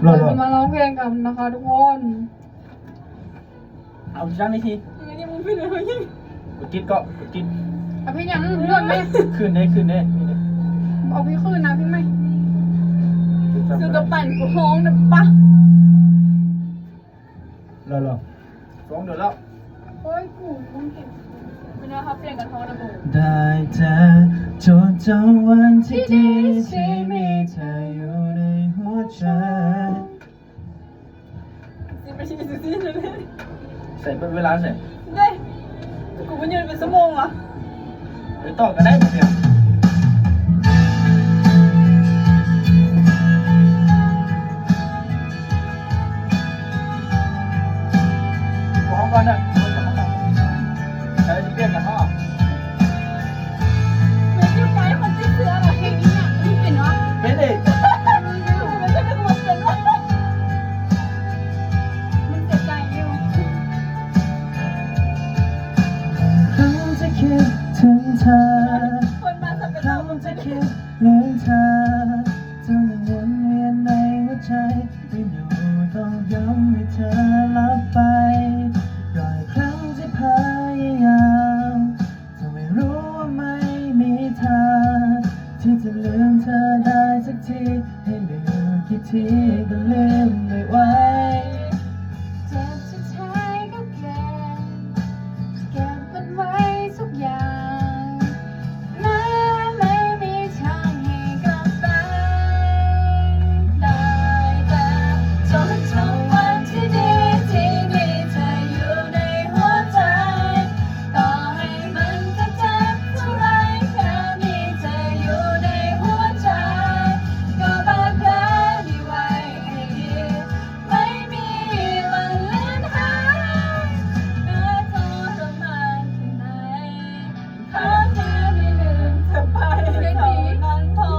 ລອ ເຮົາຈະມາຮ້ອງເພງກັນນະຄະທຸກຄົນ. ເອົາຈັງນີ້ທີ ອັນນີ້ມັນເປັນຫຍັງ? ກົດຕິດເກາະ ກົດຕິດ. ເອົາເພງຫຍັງ? ເລື່ອນເດ້. ຄືນເດ້ ຄືນເດ້ ຄືນເດ້. ເອົາເພງຄືນນະ ເພງໃໝ່. ສຸກະປັ່ນກູຮ້ອງນະປະ. ລອ ລອ ສອງເດືອນແລ້ວ. ໂອ້ຍ ກູຕ້ອງເກັບ. ເວລາເຮົາປ່ຽນກັນຮ້ອງນະໂບ. ໄດ້ແຕ່ຈົດຈຳວັນທີ່ດີທີ່ມີເທີຢູ່ໃນຫົວໃຈ. ສິບນາທີ ສິບນາທີ ໃສ່ເວລາໃສ່ເດ້. ກູມັນຢືນເປັນຊົ່ວໂມງຫວາ? ໄປຕໍ່ກໍໄດ້ບໍ່ເປັນຫຍັງ. ບອກເຮົາກ່ອນເດີ. ເອີ ຊິປ່ຽນກັນເນາະ. ເປັນຢູ່ໃກ້ຄົນຕິດເຊື້ອລະ ເພງນີ້ນະ ມັນເປັນຫວາ? ເປັນເດ້. ມັນເປັນຫວາ? ມັນເສຍໃຈຢູ່. ເຮົາຈະຄິດເຖິງເທີ ຄົນມາສະເປັນເຮົາ ເຮົາຈະຄິດເຖິງເທີ ຈະວົນວຽນໃນຫົວໃຈ ໄປຢູ່ ຕ້ອງຍອມໃຫ້ເທີຫຼັບໄປ. ຫຼາຍຄັ້ງທີ່ພະຍາຍາມ ເທົ່າໃຫ້ຮູ້ວ່າໄມ່ມີທາງ ທີ່ຈະລືມເທີໄດ້ສັກທີ ໃຫ້ລືມກ່ຽວທີກໍລືມໄດ້ໄວ. ເຈັບສຸດທ້າຍກໍເກັບ ເກັບມັນໄວ້ທຸກຢ່າງ ແມ້ໄມ່ມີທາງໃຫ້ກັບໄປ. ໄດ້ແຕ່ຈົດຈຳວັນທີ່ດີ ທີ່ມີເທີຢູ່ໃນຫົວໃຈ. ຕໍ່ໃຫ້ມັນຈະເຈັບເທົ່າໃດ ແຄ່ມີເທີຢູ່ໃນຫົວໃຈ ກໍບາດແຜນີ້ໄວ້ໃຫ້ດີ ໄມ່ມີວັນເລືອນຫາຍ ແມ້ທໍລະມານແຄ່ໃດ ຂໍແຄ່ໄດ້ລືມເທີໄປເທົ່ານັ້ນພໍ.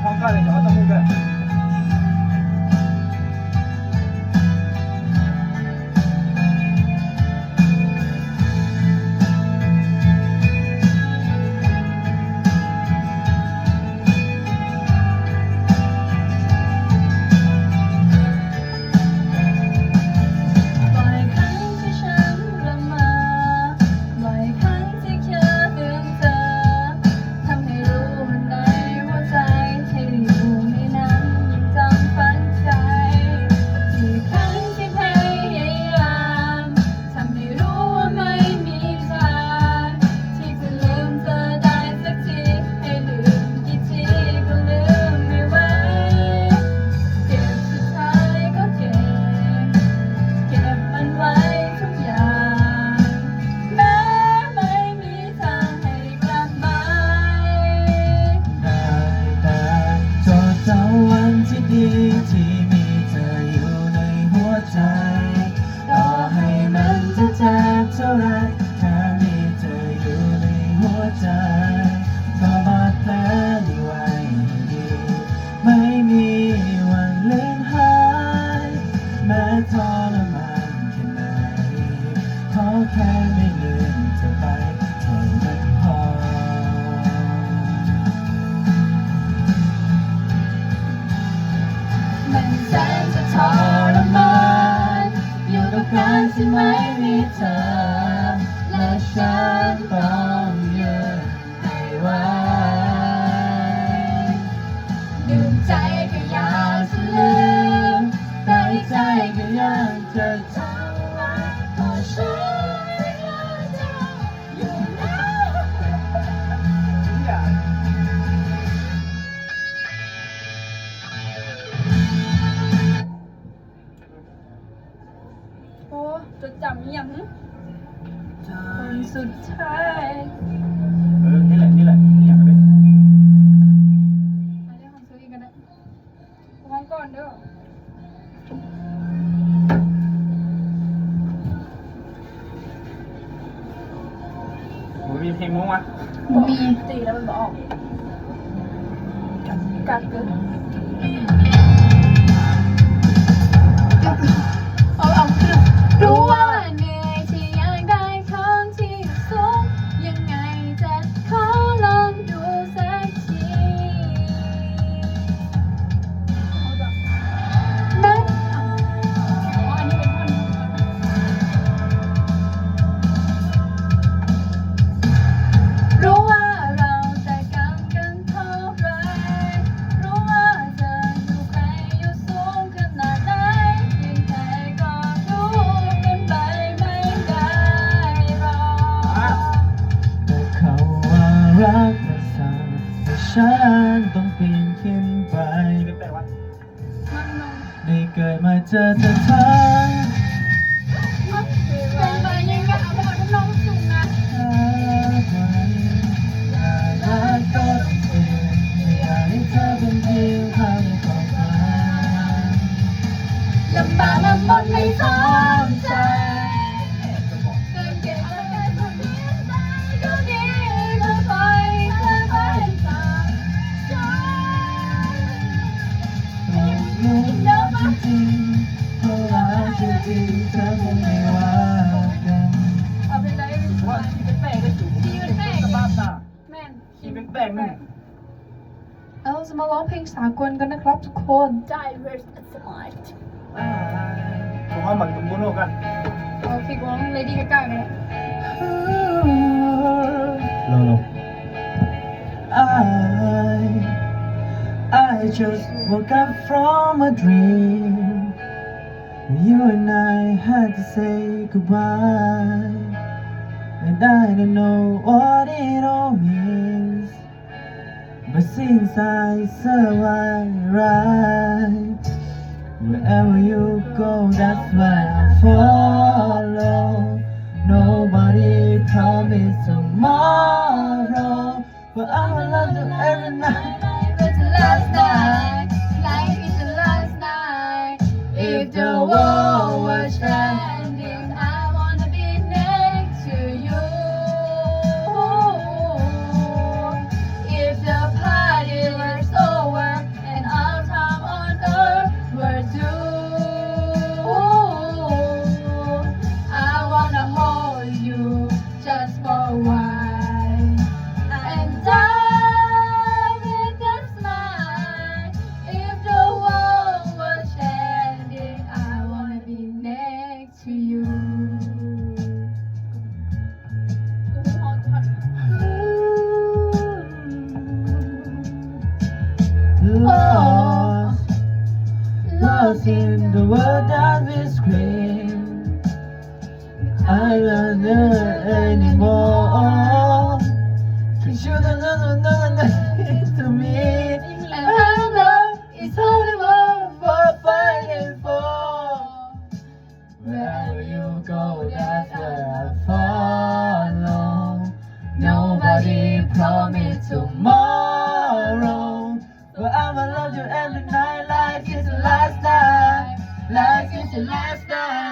ພ້ອມກັນເລີຍ ເຈົ້າຕ້ອງຮູ້ເດີ. ຫຼາຍຄັ້ງທີ່ສັນປະມາດ ຫຼາຍຄັ້ງທີ່ຄິດເຖິງເທີ ທຳໃຫ້ຮູ້ວ່າໃນຫົວໃຈ ທີ່ໄດ້ຢູ່ໃນນັ້ນ ຍັງຈຳຝັງໃຈ. ທີ່ຄັ້ງທີ່ພະຍາຍາມ ທຳໃຫ້ຮູ້ວ່າໄມ່ມີທາງ ທີ່ຈະລືມເທີໄດ້ສັກທີ ໃຫ້ລືມ ທີ່ທີ່ກໍລືມໄດ້ໄວ. ເຈັບສຸດທ້າຍກໍເຈັບ ເກັບມັນໄວ້ທຸກຢ່າງ ແມ້ໄມ່ມີທາງໃຫ້ກັບມາ. ໄດ້ແຕ່ຈົດຈຳວັນທີ່ດີ ທີ່ມີເທີຢູ່ໃນຫົວໃຈ. ຕໍ່ໃຫ້ມັນຈະເຈັບເທົ່າໃດ ແຄ່ມີເທີຢູ່ໃນຫົວໃຈ ກໍບາດແຜນີ້ໄວ້ໃຫ້ດີ ໄມ່ມີວັນເລືອນຫາຍ ແມ້ທໍລະມານແຄ່ໃດ ຂໍແຄ່ໄມ່ລືມເທີໄປເທົ່ານັ້ນພໍ. ມັນແສນຈະທໍລະມານ ຢູ່ກັບການທີ່ໄມ່ມີເທີ ແລະ ສັນຕ້ອງຢືນໃຫ້ໄຫວ. ລືມໃຈກໍຢາກຈະລືມ ແຕ່ໃນໃຈກໍຍັງຈະຈຳໄວ້ ຂໍໃຊ້ເວລາເຈົ້າ ໂອ້ ຈົດຈຳອີ່ຫຍັງຫຶ? ຄົນສຸດທ້າຍ. ເອີ ນີ້ແຫຼະ ນີ້ແຫຼະ ອີ່ຫຍັງກໍໄດ້. ອັນນີ້ຂອງໂຊອີກກໍໄດ້. ຮ້ອງກ່ອນເດີ. ບໍ່ມີເພງມົ້ງວະ? ບໍ່ມີ. ຕີແລ້ວມັນບໍ່ອອກ. ກັກເກີນ. ເອົາ ເອົາຄືນ. ຮູ້ວ່າເໜື່ອຍທີ່ຢາກໄດ້ຂອງທີ່ສູງ ຍັງໄງຈະຂໍລອງດູສັກທີ. ฉันต้องปีนขึ้นไป ได้เกิดมาเจอเธอทั้ง เป็นไปยังไงคะ น้องสูงนะ วัน อยากรักก็ต้องเปลี่ยน ไม่อยากให้เธอเป็นเพียงภาพในความฝัน ลำบากลำบนไม่สนใจ เกินเกณฑ์เกินเกณฑ์ อยู่ดีๆ ก็ปล่อยเธอไปจากฉัน ตกลงรักจริงๆ เพราะรักจริงๆ เธอคงไม่ว่ากัน เอาไปเลย ว่าชีวิตแม่งได้สูง ชีวิตแม่ง สภาพตา แม่น ชีวิตแม่ง เอ้า จะมาร้องเพลงสากลกันนะครับทุกคน Diverse and Smart อ่า ผมว่ามันก็บ่ฮู้กัน เอาเพลงของ Lady Gaga ก็ได้ No, no. I, I just woke up from a dream. You and I had to say goodbye. And I don't know what it all means. But since I survived, wherever you go, that's where I follow. Nobody promised tomorrow, but I'ma love you every night. Life is the last night, life is the last night. If the world was ending, I wanna be next to you. If the party was over and our time on earth were through, I wanna hold you just for a while and die with a smile. If the world was ending, I wanna be next to you. Lost, lost in the world that we scream. I love you anymore. 'Cause you don't know, know, know, know to me. And I know it's all the world we're fighting for. Wherever you go, that's where I follow. Nobody promised tomorrow, but I'ma love you every night like it's the last time, like it's the last time.